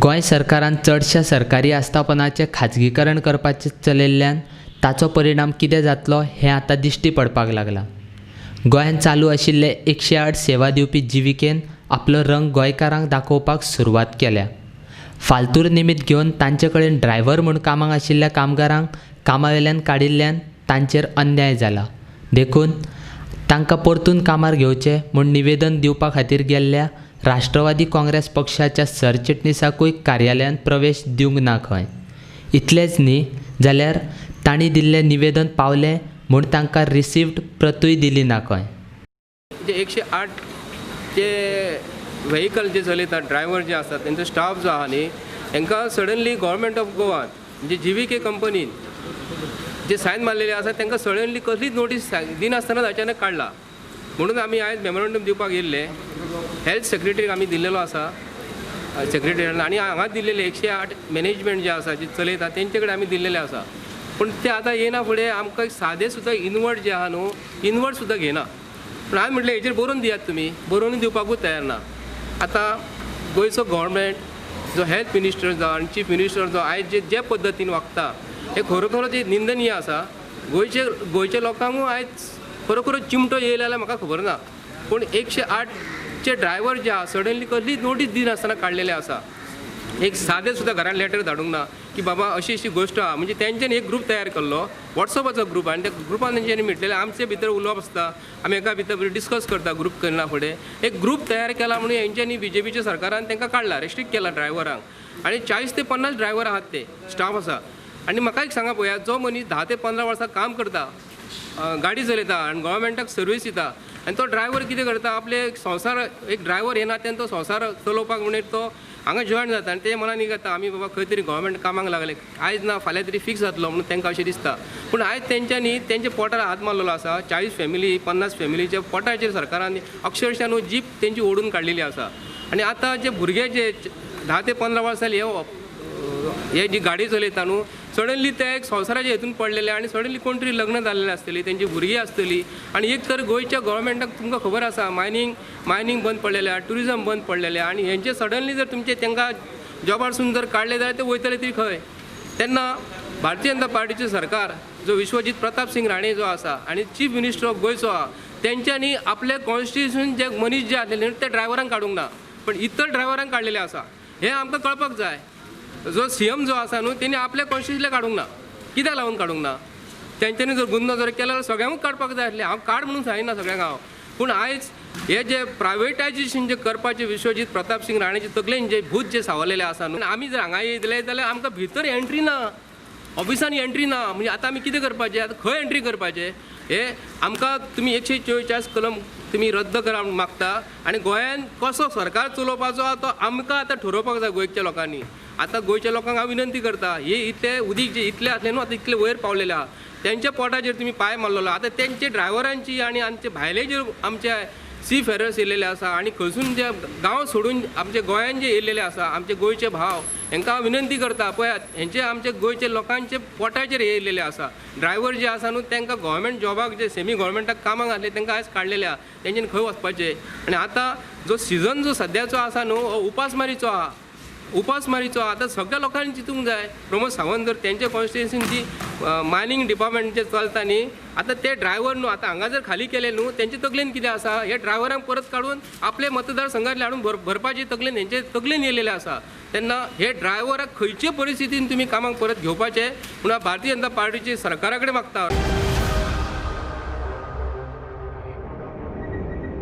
गोंय सरकारान चडश्या सरकारी आस्थापनाचें खाजगीकरण करपाचें चलयल्ल्यान ताचो परिणाम कितें जातलो हें आतां दिश्टी पडपाक लागलां. गोंयांत चालू आशिल्ले 108 सेवा दिवपी जिविकेन आपलो रंग गोंयकारांक दाखोवपाक सुरवात केल्या. फालतूर निमित्त घेवन तांचे कडेन ड्रायव्हर म्हूण कामाक आशिल्ल्या कामगारांक कामावेल्यान काडिल्ल्यान तांचेर अन्याय जाला. देखून तांकां परतून कामार घेवचें म्हूण निवेदन दिवपा खातीर गेल्ल्या राष्ट्रवादी काँग्रेस पक्षाच्या सरचिटणीसाकूय कार्यालयांत प्रवेश दिवंक ना खंय. इतलेंच न्ही जाल्यार तांणी दिल्लें निवेदन पावलें म्हूण तांकां रिसिप्ट प्रतूय दिली ना खंय. जे 108 जे व्हेकल जे चलयतात ड्रायव्हर जे आसात तेंचो स्टाफ जो आहा न्ही हेंकां सडनली गव्हर्मेंट ऑफ गोवान म्हणजे जीव्हीके कंपनीन जे सायन मारलेले आसा तांकां सडनली कसलीच नोटीस दिनासतना अचानक काडला. म्हणून आमी आयज मेमोरंडम दिवपाक येयल्ले. हेल्थ सेक्रेटरीक आमी दिल्लेलो आसा, सेक्रेटरीन आनी हांगा दिल्लेले 108 मॅनेजमेंट जे आसा जे चलयता तेंचे कडेन आमी दिल्लेले आसा. पूण ते आतां येना फुडें आमकां सादें सुद्दां इनवर्ड जे आहा न्हू इनवर्ड सुद्दां घेयना. पूण हांवें म्हटलें हेचेर बरोवन दियात तुमी, बरोवन दिवपाकूच तयार ना. आतां गोंयचो गव्हर्मेंट जो हेल्थ मिनिस्टर जो आनी चीफ मिनिस्टर जो आयज जे जे पद्दतीन वागता हें खरोखरोच एक निंदनीय आसा. गोंयच्या लोकांकूय आयज खरोखरोच चिमटो येयला जाल्यार म्हाका खबर ना, पूण 108चे ड्रायव्हर जे आहा सडनली कसलीच नोटीस दिनासतना काडलेले आसा. एक सादें सुद्दां घरान लेटर धाडूंक ना की बाबा अशी अशी गोश्ट आहा. म्हणजे तेंच्यांनी एक ग्रूप तयार केल्लो वॉट्सएपाचो ग्रूप आनी त्या ग्रुपान तेंच्यांनी म्हटलेलें आमचे भितर उलोवप आसता, आमी एका भितर डिस्कस करता ग्रूप करना फुडें एक ग्रूप तयार केला म्हणून हेंच्यांनी बीजेपीच्या सरकारान तांकां काडला, रेस्ट्रिक्ट केला ड्रायव्हरांक. आनी 40 ते 50 ड्रायव्हर आहात ते स्टाफ आसा. आनी म्हाका एक सांगा पळया, जो मनीस 10 ते 15 वर्सां काम करता, गाडी चलयता आनी गव्हर्मेंटाक सर्वीस दिता आनी तो ड्रायव्हर कितें करता आपले संवसार एक ड्रायव्हर येना तेन्ना तो संवसार चलोवपाक म्हणून तो हांगा जॉयन जाता आनी ते मनान कितें आमी बाबा खंय तरी गव्हर्मेंट कामाक लागले आयज ना फाल्यां तरी फिक्स जातलो म्हणून तांकां अशें दिसता. पूण आयज तेंच्यांनी तेंच्या पोटार हात मारलेलो आसा. 40 फॅमिली 50 फॅमिलीच्या पोटाचेर सरकारान अक्षरशा न्हू जीप तेंची ओडून काडलेली आसा. आनी आतां जे भुरगे जे 10 ते 15 वर्सां हे जी गाडी चलयता न्हू सडनली ते एक संवसाराच्या हेतून पडलेले आनी सडनली कोण तरी लग्न जाल्लेले आसतली, तेंची भुरगीं आसतली. आनी एक तर गोंयच्या गव्हर्मेंटाक तुमकां खबर आसा मायनींग बंद पडलेलें आहा, ट्युरिजम बंद पडलेलें आनी हेंचे सडनली जर तुमचे तांकां जॉबारसून जर काडले जाल्यार ते वयतले तरी खंय. तेन्ना भारतीय जनता पार्टीचें सरकार जो विश्वजीत प्रताप सिंग राणे जो आसा आनी चीफ मिनिस्टर ऑफ गोंयचो आहा तेंच्यांनी आपले कॉन्स्टिट्युशन जे मनीस जे आसलेले ते ड्रायव्हरांक काडूंक ना, पण इतर ड्रायव्हरांक काडलेले आसा. हें आमकां कळपाक जाय. जो सीएम जो आसा न्हू तेणी आपल्या कॉन्स्टिट्युशनले काडूंक ना, कित्याक लागून काडूंक ना? तेंच्यांनी जर गुन्नो जर केला जाल्यार सगळ्यांकूच काडपाक जाय आसलें. हांव काड म्हणून सांगिना सगळ्यांक हांव, पूण आयज हे जे प्रायवेटायजेशन जे करपाचे विश्वजीत प्रताप सिंग राणेचे तकलेन जे भूत जे सावरलेले आसा न्हू, आमी जर हांगा येयले जाल्यार आमकां भितर एंट्री ना, ऑफिसान एंट्री ना. म्हणजे आतां आमी कितें करपाचें, आतां खंय एंट्री करपाचें? हे आमकां तुमी 144 कलम तुमी रद्द करा म्हूण मागता आनी गोंयान कसो सरकार चलोवपाचो तो आमकां आतां ठरोवपाक जाय गोंयच्या लोकांनी. आतां गोंयच्या लोकांक हांव विनंती करता, हे इतले उदीक जे इतले आसले न्हू आतां इतले वयर पावलेले आहा तेंच्या पोटाचेर तुमी पांय मारलेलो. आतां तेंचे ड्रायव्हरांची आनी आमचे भायले जे आमचे सी फेरर्स येयलेले आसा आनी खंयसून जे गांव सोडून आमचे गोंयान जे येयलेले आसा आमचे गोंयचे भाव, हेंकां हांव विनंती करता पळयात हेंचे आमचे गोंयचे लोकांचे पोटाचेर येयलेले आसा. ड्रायव्हर जे आसा न्हू तांकां गव्हर्मेंट जॉबाक जे सेमी गव्हर्मेंटाक कामाक आसले तांकां आयज काडलेले आहा, तेंच्यानी खंय वचपाचें? आनी आतां जो सिजन जो सद्याचो आसा न्हू हो उपासमारीचो आहा, उपासमारीचो आतां सगळ्या लोकांनी चिंतूंक जाय. प्रमोद सावंत जर तेंच्या कॉन्स्टिट्युन्सीन जी मायनींग डिपार्टमेंट जे चलता न्ही आतां ते ड्रायव्हर न्हू आतां हांगा जर खाली केले न्हू तेंचे तकलेन कितें आसा, हे ड्रायव्हरांक परत काडून आपले मतदारसंघातले हाडून भरपाचे तकलेन हेंचे तकलेन येयलेले आसा. तेन्ना हे ड्रायव्हराक खंयचे परिस्थितीन तुमी कामाक परत घेवपाचे म्हणून भारतीय जनता पार्टीचे सरकारा कडेन मागता.